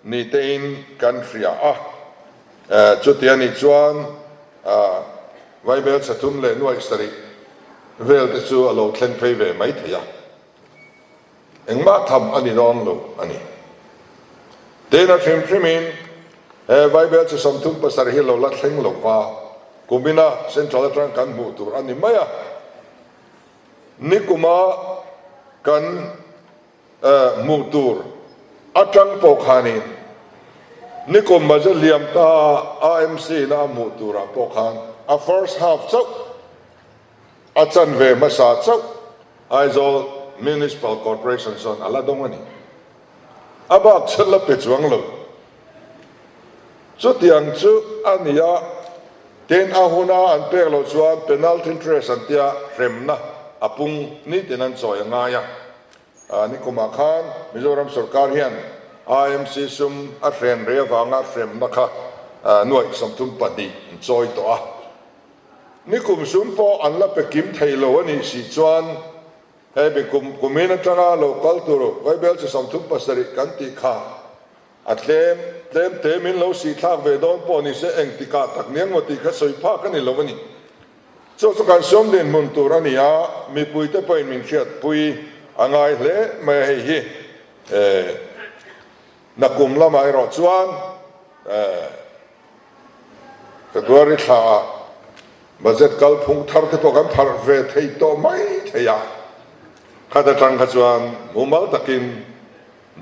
ni tein kan hria a. Chuti a nih chuan Vaibel chhe thum leh nuaih sarih vel te chu a lo thleng phei ve mai thei a. Engmah tham a ni dawn lo a ni. Tina hrim hrimin he Vaibel chi 37 hi lo la thleng lo va, kumina Central atang kan hmuh tur a ni mai a. Nikuma kan hmuh tur atang pawh khanin nikum budget liam ta AMC ina a hmuh turah pawh khan a first half chauh A chanve hmasa chauh Aizawl Municipal Corporation chuan a la dawng a ni. A bak chu la pe chuang lo. Chutiang chu a ni a, tin a huna an pek loh chuan penalty interest an tia hremna a pung nitin an chawi a ngai a. Nikumah khan Mizoram sorkar hian IMC sum a hren rei avanga hremna kha nuaih 32 an chawi tawh a. Nikum sum pawh an la pe kim thei lo a nih si chuan hei mi kum kumin atanga lo kal tur Vaibel chi 37 kan tih kha a tlem tlem te min lo sih thlak ve dawn pawh ni se engtikah tak niang maw tih kha sawi phak a ni lo a ni. Chu chu kan sum dinhmun tur a ni a, mipuite pawhin min hriatpui a ngai hle mai a, hei hi nakum lamah erawh chuan February thlaah budget kalphung thar te pawh kan pharh ve thei tawh mai thei a, khat atang kha chuan mumal takin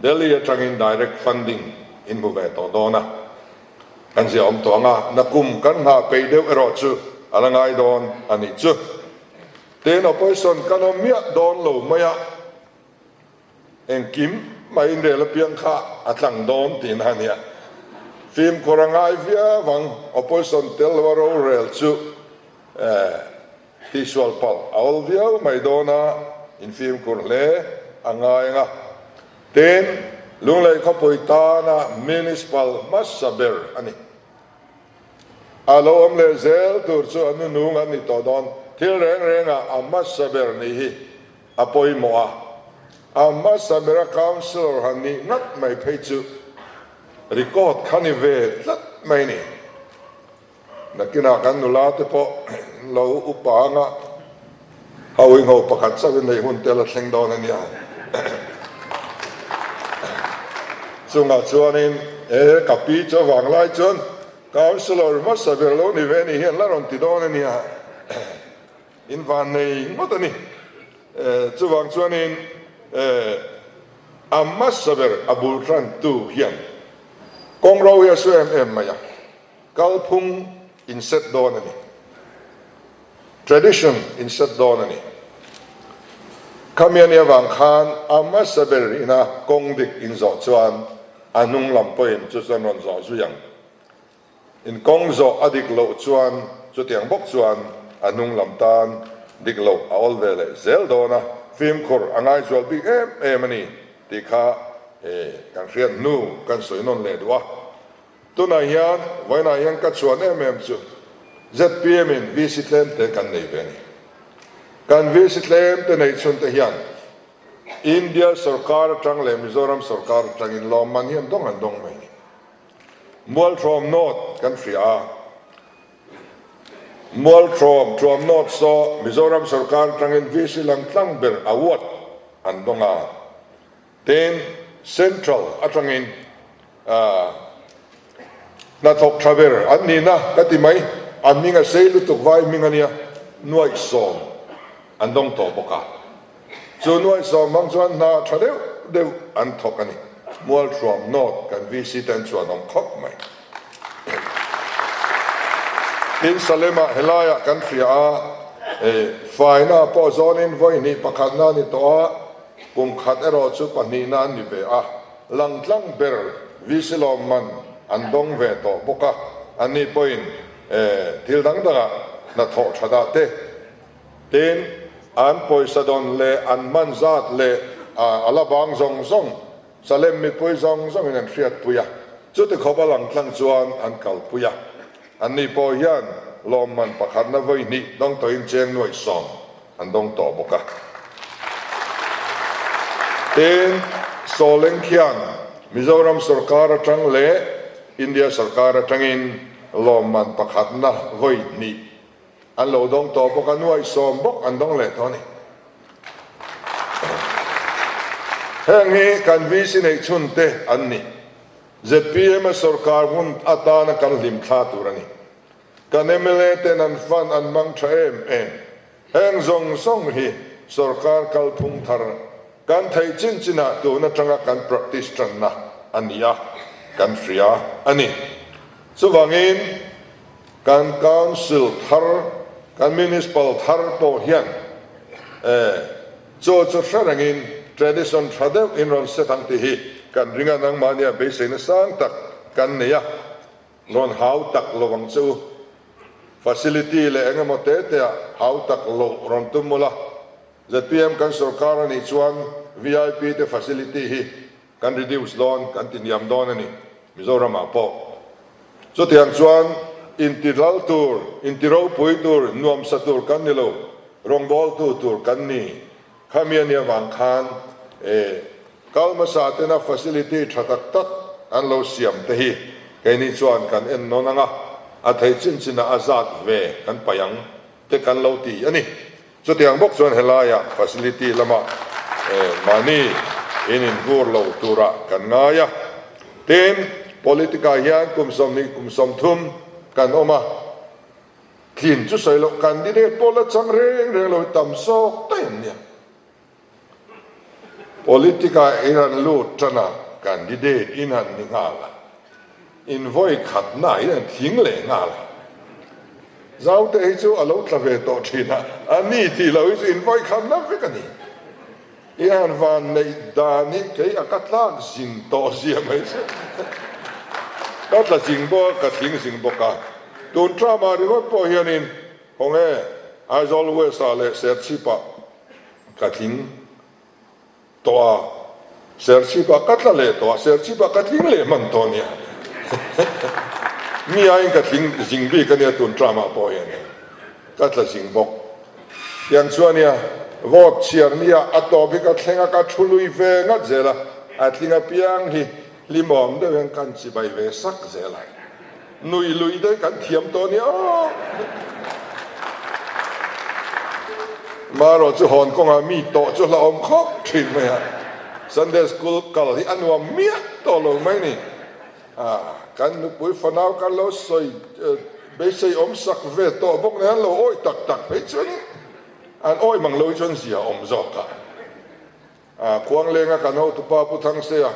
Delhi atangin direct funding in hmu ve tawh dawn a, kan zia awm tawh ang a, nakum kan nghah peih deuh erawh chu a la ngai dawn a nih chu. Tin, opposition kan awm miah dawn lo mai a, engkim mai inrel apiang kha a tlang dawn tihna a nia. Fimkhur a ngai viau ang, opposition tel lo a rorel chu Tihsual palh a awl viau mai dawn a, infimkhur hle a ngai ang a. Tin, Lunglei khawpui tana Municipal hmasa ber a ni. A lo awm leh zel tur chu a nunung an ni tawh dawn. Thil reng rengah a hmasa ber nih hi a pawimawh a. A hmasa bera Councillor han nih ngat mai phei chu record kha ni ve tlat mai ni. Nakinah kan nula te pawh lo upa anga hauingho pakhat chauh in neih hun te la thleng dawn a nia. Chungah chuanin e ka pi chu avang lai chuan Councillor hmasa ber lo ni ve ni hian la rawn ti dawn a nia. In van nei ngawt a ni. Chuvang chuanin a hmasa ber a bul tantu hian kawng ro hi a su em em mai a. Kalphung in set dawn a ni. Tradition in set dawn a ni. Khami a nih avang khan a hmasa ber ina kawng dik in zawh chuan a hnung lam pawhin chu chuan rawn zawh zui ang. In kawng zawh a dik loh chuan chutiang bawk chuan a hnung lam tan dik loh a awl ve leh zel dawn a, fimkhur a ngai zual bik em em a ni tih kha kan hriat hnu kan sawi nawn leh duh a. Tunah hian vawiinah hian ka chhuan em em chu zpm in VC tlem te kan nei ve a ni. Kan VC tlem te neih chhun te hian India sorkar atang leh Mizoram sorkar atangin lawmman hi an dawng an dawng mai a ni. Mualthuam North kan hria a, Mualthuam Thuam North saw Mizoram sorkar atangin VC langtlang ber award an dawng a. Tin, Central atangin hnathawk tha ber an nihna ka ti mai, an hming a sei lutuk vai hming a nia, nuaih an dawng tawh bawk a. Chu nuaih hmang chuan hna tha deuh deuh an thawk a ni. Mualthuam North kan VC te an chuan awm khawp mai. Tin, Salem-ah helaiah kan hria a, faina pawh zawnin vawi hnih pakhatna a ni tawh a, Kum khat erawh chu pahnihna an ni ve a, langtlang ber VC lawmman an dawng ve tawh bawk a, anni pawhin thil dang dangah hnathawh tha dah te, tin an pawisa dawn leh an hman zat leh a la bang zawng zawng Salem mipui zawng zawngin an hriatpui a, chuti khawp a langtlang chuan an kalpui a, anni pawh hian lawmman pakhatna vawi hnih dawng tawhin cheng nuaih an dawng tawh bawk a. Tin, Sawleng khian Mizoram sorkar atang leh India sorkar atangin lawmman pakhatna vawi hnih an lo dawng tawh bawk a, nuaih bawk an dawng leh tawh a ni. Heng hi kan VC neih chhun te an ni. Zpm a sorkar hun atana kan hlim thla tur a ni. Kan mla ten an fund an hmang tha em em. Heng zawng zawng hi sorkar kalphung thar kan theih chin chinah tun atanga kan practice tanna a ni a, kan hria a ni. Chuvangin kan council thar, kan municipal thar pawh hian chu chu hre rengin tradition tha deuh in rawn set ang tih hi kan ring a, nangmahnia beiseina sang tak kan nei a. Rawn hau tak lo ang che u. Facility leh eng emaw te te ah hau tak loh rawn tum ula. Zpm kan sorkar a nih chuan vip te facility hi kan reduce dawn, kan ti hniam dawn a ni Mizoramah pawh. Chutiang chuan inti lal tur, inti ropui tur, nuamsa tur kan ni lo, rawngbawltu tur kan ni. Khami a nih avang khan e kal hmasa tena facility tha tak tak an lo siam te hi keini chuan kan en nawn ang a, a theih chin chinah a zat ve kan paih ang te kan lo ti a ni. Chutiang bawk chuan helaiah facility lamah mahni in invur lo turah kan ngai a. Tin, politic-ah hian kum 20 kum 30 kan awm a, tlin chu sawi loh candidate pawh la chang reng reng lo hi tam zawk daih an nia. Politic-ah in han lut tan a, candidate in han ni nghal a, in vawi khatna in han tling leh nghal a. Zaute hi chu a lo tla ve tawh thin a, a ni tih loh hi chu in vawi khatna vek a ni. I han van neih dan hi kei a ka tlak zing tawh zia mai che. Ka tla zing bawk a, ka tling zing bawk a. Tun term-ah ringawt pawh hianin khawnge Aizawl West-ah leh Serchhip-ah Ka tling tawh a, Serchhip-ah ka tla leh tawh a, Serchhip-ah ka tling leh hman tawh nia. Mi aiin ka tling zing bik a nia tun term-ah pawh hian ka tla zing bawk. Tiang chuan nia, vote chhiar nia a tawp hi ka thleng a, ka thu lui ve ngat zel a, a tling apiang hi hlimawm deuh hian kan chibai ve sak zel a. Nui lui te kan thiam tawh nia aw. Marawh chu hawn kawngah mi tawh chu hlauhawm khawp thin mai a. Sunday school kal hi a nuam miah tawh lo mai ni. Kan nupui fanau kan lo sawi beisei awm sak ve tawh bawk nen an lo awih tak tak phei chuanin an awih mang lo hi chuan zia awm zawk a. Khuanglenga kan hotupa Pu Thangseia,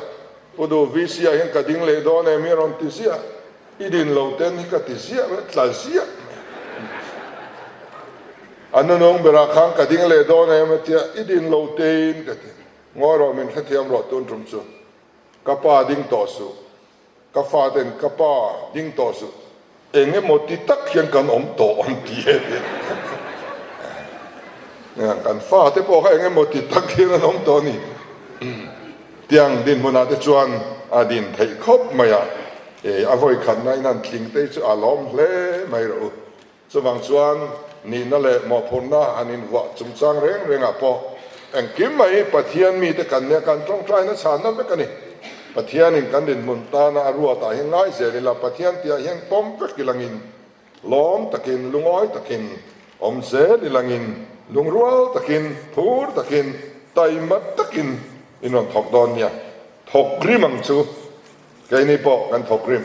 Pu Duh VC ah hian ka ding leh dawn em hi a rawn ti ziah. I din lo ten hi ka ti ziah mai, tla ziah mai. A nunung berah khan ka ding leh dawn em a tia, i din lo tein ka ti. Ngawi rawh min hrethiam rawh tun tum chu. Ka pa ding tawh suh. Ka faten ka pa ding tawh suh, eng emaw ti tak hian kan awm tawh an ti e tih kan fate pawh kha eng emaw ti tak hian an awm tawh a ni. Tiang dinhmunah te chuan a din theih khawp mai a, a vawi khatna in han tling te hi chu a lawm hle mai rawh u. Chuvang chuan nihna leh mawhphurhna han invuah chungchang reng rengah pawh engkim mai Pathian mite kan nia kan tawngtaina chhanna vek a ni. Pathianin kan dinhmun tana a ruatah hian ngai zel ila, Pathian tihah hian pawm vek ilangin, lawm takin, lungawi takin awm zel ilangin, lungrual takin, phur takin, taima takin in rawn thawk dawn nia. Thawk rim ang chu. Keini pawh kan thawk rim.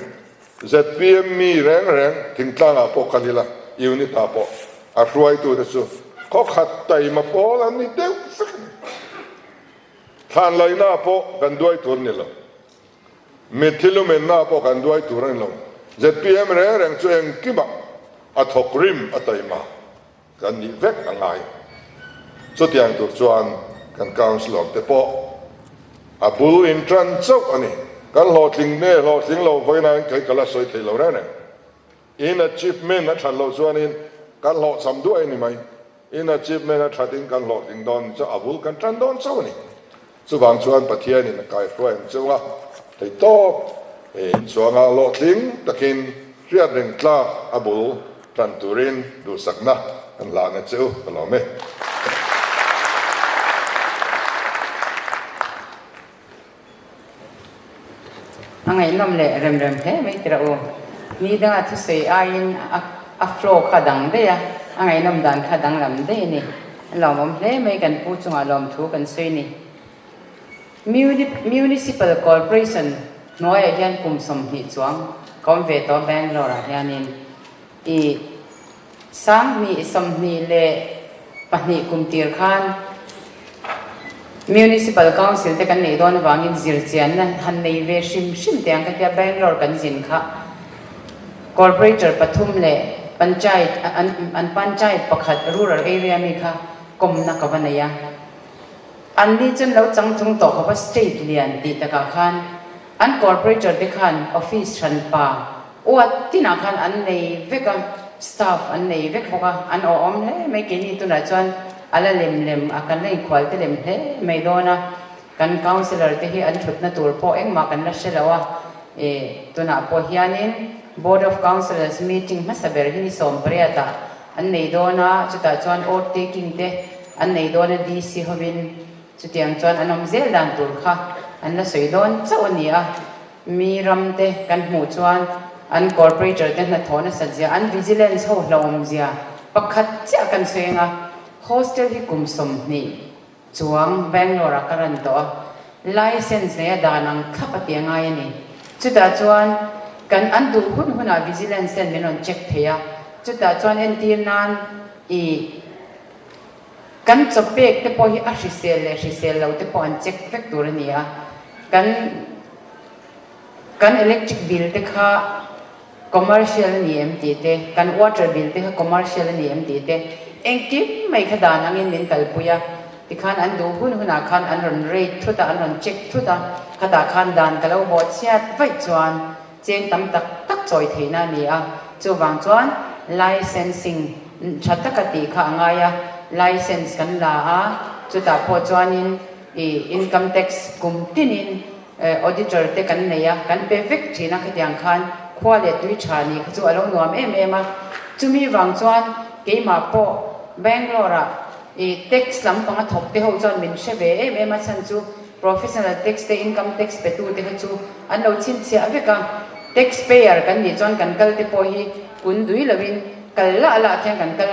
Zpm mi reng reng thingtlangah pawh kal ila, unit ah pawh a hruaitute chu khaw khat taima pawl an ni deuh vek a ni. Thlan laihna pawh kan duai tur a ni lo. Mitthi lumenna pawh kan duai tur a ni lo. Zpm reng reng chu engkimah a thawk rim a taima. Kan nih vek a ngai. Chutiang tur chuan kan councillor te pawh a bul in tan chauh a ni. Kan hlawhtling nge hlawhtling lo vawiinain kei ka la sawi thei lo reng reng. In achievement a that loh chuanin kan hlawhchham duai a ni mai. In achievement a thatin kan hlawhtling dawn chu a bul kan tan dawn chauh a ni. Chuvang chuan Pathianin a kaihruai ang chunga theihtawp inchuanga hlawhtling takin hriat reng tlak a bul tan turin duhsakna kan hlahna che u ka lawm e. A ngaihnawm leh rem rem hle mai tirah u. Ni danga thusawi aiin a flow kha dang daih a, a ngaihnawm dan kha danglam daih a ni. A lawmawm hle mai kan pu chungah lawmthu kan sawi ni. Municipal Corporation hnuaiah hian kum 20 chuang ka awm ve tawh Bangalore ah hianin i 2022 kum tir khan Municipal Council te kan neih dawn avangin zirchianna han nei ve hrim hrim teh ang ka tia Bangalore kan zin kha Corporator pathum leh Panchayat an Panchayat pakhat rural area mi kha kawmna ka va nei a. An ni chuan lo changtlung tawh khawp a state lian tih takah khan an corporator te khan office hranpa uat tinah khan an nei vek a, staff an nei vek bawk a, an awhawm hle mai keini tunah chuan. A la lem lem a, kan la inkhual te lem hle mai dawn a, kan councillor te hi an thutna tur pawh engmah kan la hre lo a, ih tunah pawh hianin Board of Councillors meeting hmasa ber hi ni 18 ah an nei dawn a, chutah chuan oath taking te an nei dawn a DC hovin chutiang chuan an awm zel dan tur kha an la sawi dawn chauh a ni a. Mi ram te kan hmuh chuan an corporator te hnathawh nasat zia, an vigilance ho hlauhawm zia pakhat chiah kan sawi ang a, hostel hi kum 20 chuang Bangalore ah ka ran tawh a, license nei a dan ang thlap a ti a ngai a ni. Chutah chuan kan an duh hun hunah vigilance ten min rawn check thei a, chutah chuan entir nan i Kan chaw pek te pawh hi a hrisel leh hrisel lo te pawh an check vek tur a ni a, kan kan electric bill te kha commercial a ni em tih te, kan water bill te kha commercial a ni em tih te, engkim mai kha dan angin min kalpui a, tikhan an duh hun hunah khan an rawn rate thut a, an rawn check thut a, khatah khan dan ka lo bawh chhiat vaih chuan Cheng tam tak tak chawi theihna a ni a, chuvang chuan licensing tha taka tih kha a ngai a, license kan la a, chutah pawh chuanin ih income tax kum tinin auditor te kan nei a, kan pe vek thin a, khatiang khan khua leh tui tha nih kha chu a lo nuam em em a, chumi vang chuan keimah pawh Bangalore ah ih tax lampanga thawk te ho chuan min hre ve em em a, chhan chu Professional tax te income tax pe tu te kha chu an lo chhinchhiah vek a, tax payer kan nih chuan kan kal te pawh hi kun dui lo in kal lah lah khian kan kal.